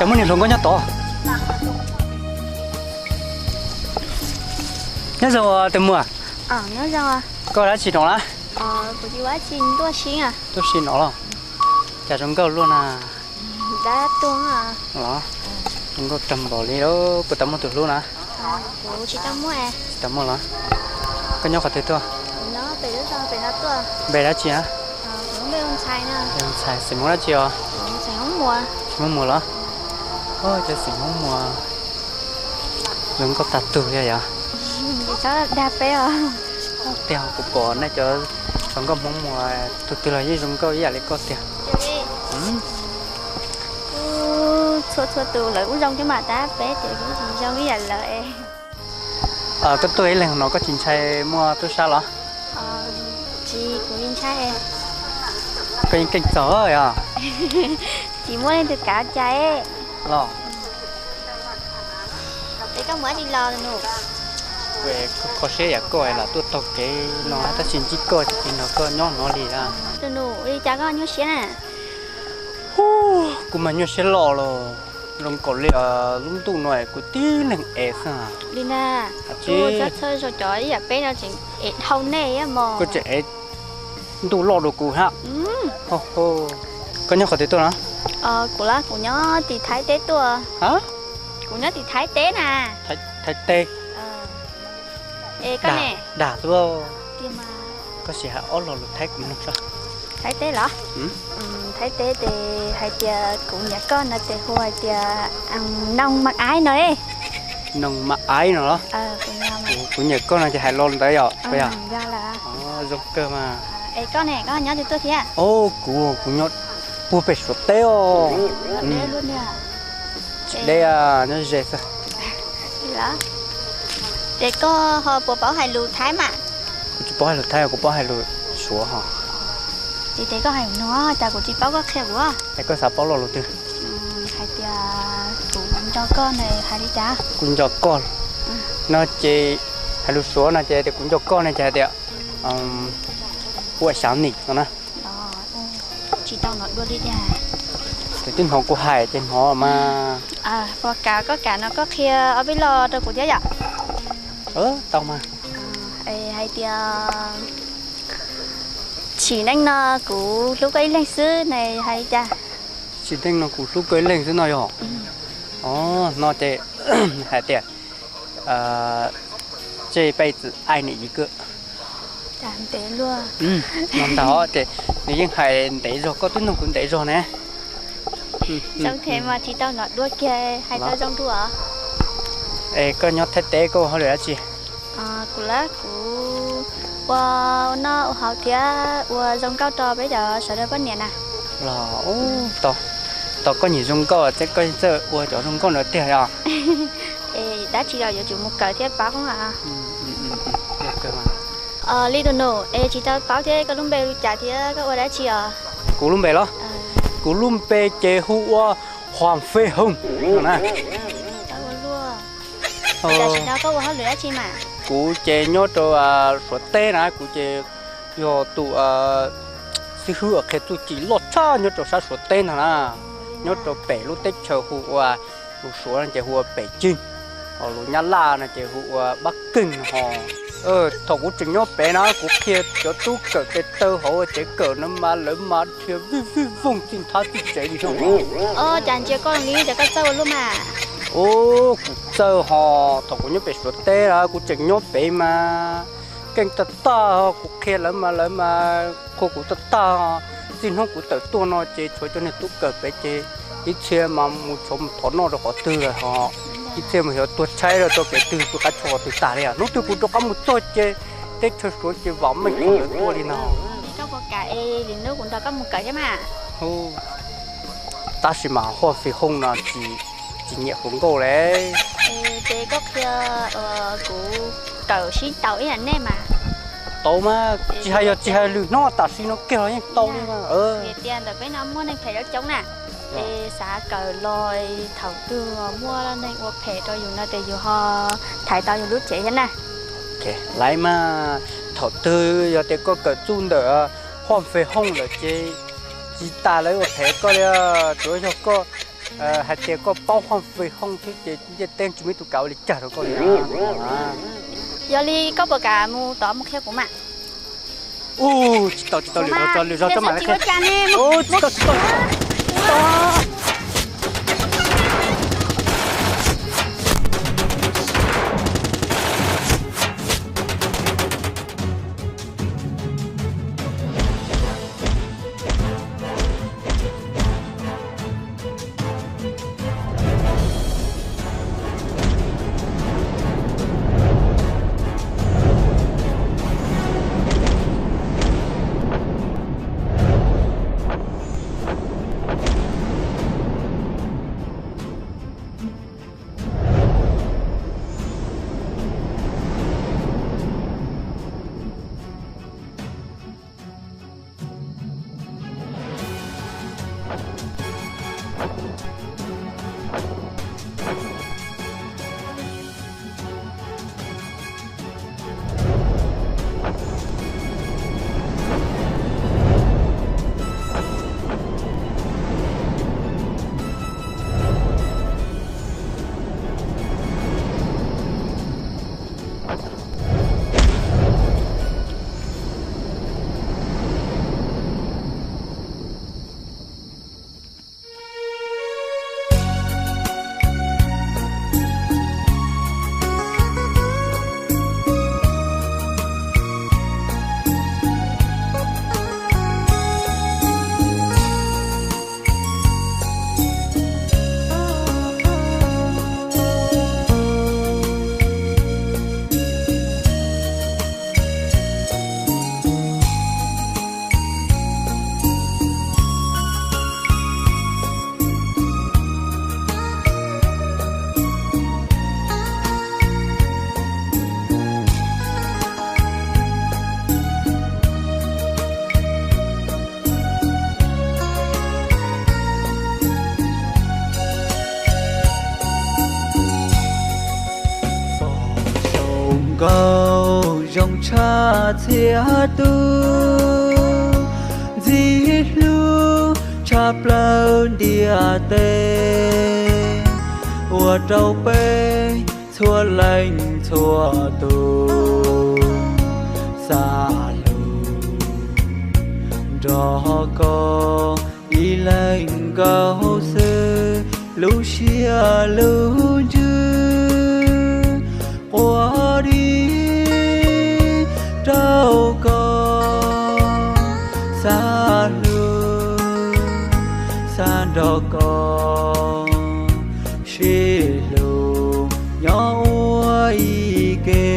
Cas muaj niag hluas nkauj nyob tod? Nyob zoo tus muam. Koj ua dab tsi no na? Tuaj si no los? Cas zoo nkauj luaj na. Los, zoo nkauj tag npaum li, puas tau muaj tus hlub na? Tsis tau muaj los? Koj nyob qhov twg tuaj? Npe dab tsi na? Ntxhais, xeem Hmoob dab tsi os? Xeem Hmoob Muas los? Cov xeem Hmoob Muas zoo nkauj tag tug li yog. Tiag, kuv pom nej cov hluas nkauj Hmoob Muas tus twg los yeej zoo nkauj ib yam li koj tiag. Txhua txhua tus lawv kuj zoo cov mas tab peb ces kuj tsis zoo ib yam lawv. Koj tuaj ib leeg no koj tsis ntshai muaj tub sab los? Tsis, kuv tsis ntshai. Koj yeej keej txaus yog? Tsis muaj leej twg kav cas. Los, es koj mus dab tsi los tus nus? Kho siab yam koj lam tuaj taug kev no tab sis ntsib koj ces kuv nrog koj nyob no li. Tus nus, ua li cas koj nyuaj siab na? Kuv mas nyuaj siab loj los, zoo nkaus li lub ntuj no kuv tib leeg ev xwb. Li na, txhob txhawj, cov ib yam peb no tseem ev dhau nej mog. Koj tseem ev ntuj loj dua kuv hab. Koj nyob qhov twg tuaj na? Kuv los kuv nyob tim Thaib teb tuaj. Kuv nyob tim Thaib teb na. Thaib teb. Es koj ne? Dag xwb. Koj sim hais ob lo lus Thaib kuv mloog tso. Thaib teb los? Thaib teb ces hais tias kuv nyiam koj no ces hu hais tias noo mas aiv no. Noo mas aiv no los? Kuv nyiam koj no ces hais lo ntawd yom? Zoo kawg mas. Es koj ne, koj nyob twg tuaj thiab? Kuv, kuv nyob puag pem Suav teb os. Tsis deb, nyob ze xwb. Ces koj ho puas paub hais lus Thaib mas? Kuv tsis paub hais lus Thaib, kuv paub hais lus Suav ho. Ces koj hais no cas kuv tsis paub, koj qhia kuv. Es koj xav paub lo lus twg? Hais tias kuv nco koj na hais li cas? Kuv nco koj no ces hais lus Suav no ces tias kuv nco koj no ces hais tias ua xyav nim no na. Tsis tau hnov dua li tiag. Ces twb hnov kuv hais ces hnov mas. Puas kam koj kam no koj qhia ob peb lo rau kuv thiab yom? Tau mas. Hais tias tsim neej no kuv hlub koj ib leeg xwb na hais li cas? Tsim neej no kuv hlub koj ib leeg xwb no yog? Os, no ces hais tias 这辈子爱你一个. Ntev luaj. No ntag ces nws yeej hais ntev zog, koj twb nug kuv ntev zog ne. Zoo thiab mas tsis tau hnov dua kiag, hais tau zoo dua. Es koj nyob Thaib teb koj ua hauj lwm dab tsi? Kuv los kuv ua noj ua haus thiab ua zoo nkauj rau peb cov sawv daws poj niam na. Los, tau koj nyiam zoo nkauj thiab koj txawj ua cov zoo nkauj ntawd tiag yog? Es dab tsi los yuav tsum mus kawm thiab paub. Li tus nus, es tsis tau paub thiab koj lub npe li cas thiab koj ua dab tsi os? Kuv lub npe los? Kuv lub npe ces hu ua Huam Fej Hooj no na. Tam sim no koj ua hauj lwm dab tsi mas? Kuv ces nyob rau Suav teb na, kuv ces yog tus xib hwb uas qhia txuj ci loj tshaj nyob rau sab Suav teb ntag na. Nyob rau pem lub teb chaws hu ua, lus Suav no ces hu ua Pekins, lus Nyab Laj no ces hu ua Bắc Kinh no ho. Thaum kuv tseem nyob pem na kuv qhia cov tub kawm tes taw hauv tsev kawm no mas lawv mas dhia vij vij voog txij nthab txij tsev li no. Cas ntsia koj li cas koj txawj ua luaj mas? Ub, kuv txawj ho, thaum kuv nyob pem Suav teb na kuv tseem nyob pem mas keej tag tag, kuv qhia lawv mas lawv mas qhuas kuv tag tag. Txij hnub kuv tawm tuaj no ces tshuav cov niag tub kawm pem ces ib txhia mas mus tshuav mus thov noj rau qhov twg lawm ho, ib txhia mas xyov tuag tshaib rau txoj kev twg pw qab tsho qhov twg tas li. Hnub twg kuv rov qab mus txog ces teb chaws Suav ces vam meej thaum lawv tuaj li no. Tab sis mas Huaj Fij Hooj no tsis nyiam hluas nkauj le. Ces koj qhia kuv kawm sib tau ib yam nej mas. Tau mas, tsis hais yog tsis hais lwm hnub tam sim no kiag los yeej tau li mas. Tias ntawm peb no muaj neeg phem coob coob na, es xav kawm los thaum twg muaj neeg ua phem rau yus no ces yus ho thaiv tau yus lub cev thiab na. Laiv mas, thaum twg yog tias koj kawm txuj ntawm Huaj Fij Hooj lawm ces tsis tas lawv ua phem koj li, tsuav yog koj Hais tias koj paub hoob fwj hoob xwb ces ntiaj teb tsis muaj ib tug kam ua li cas rau koj li. Yog li koj puas kam mus tod mus qhia kuv mas? Ub, tsis tau, tsis tau, lwm zaus tso, lwm zaus tso mam li qhia. Ub, tsis tau, tsis tau, tsis tau. Foom xyoo nkauj zoo tshaj txhia tus, ntxim hlub tshaj plaws ntiaj teb, ua rau peb txhua leej txhua tus xa lug nrog koj ib leeg nkaus xwb. Lub siab lub ntsws quaj dim rau koj, xa lug xa nrog koj sib hlub nyob ua ib ke.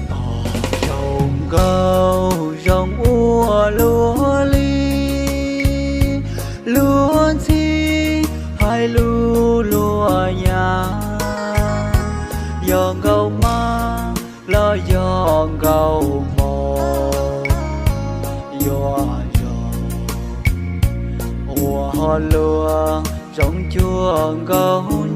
Foom xyoo nkauj zoo ua luaj li, luag ntxhi hais lus luag nyav, yog nkauj mab los yog nkauj hmoob, yuav zoo ua luaj zoo cuag nkauj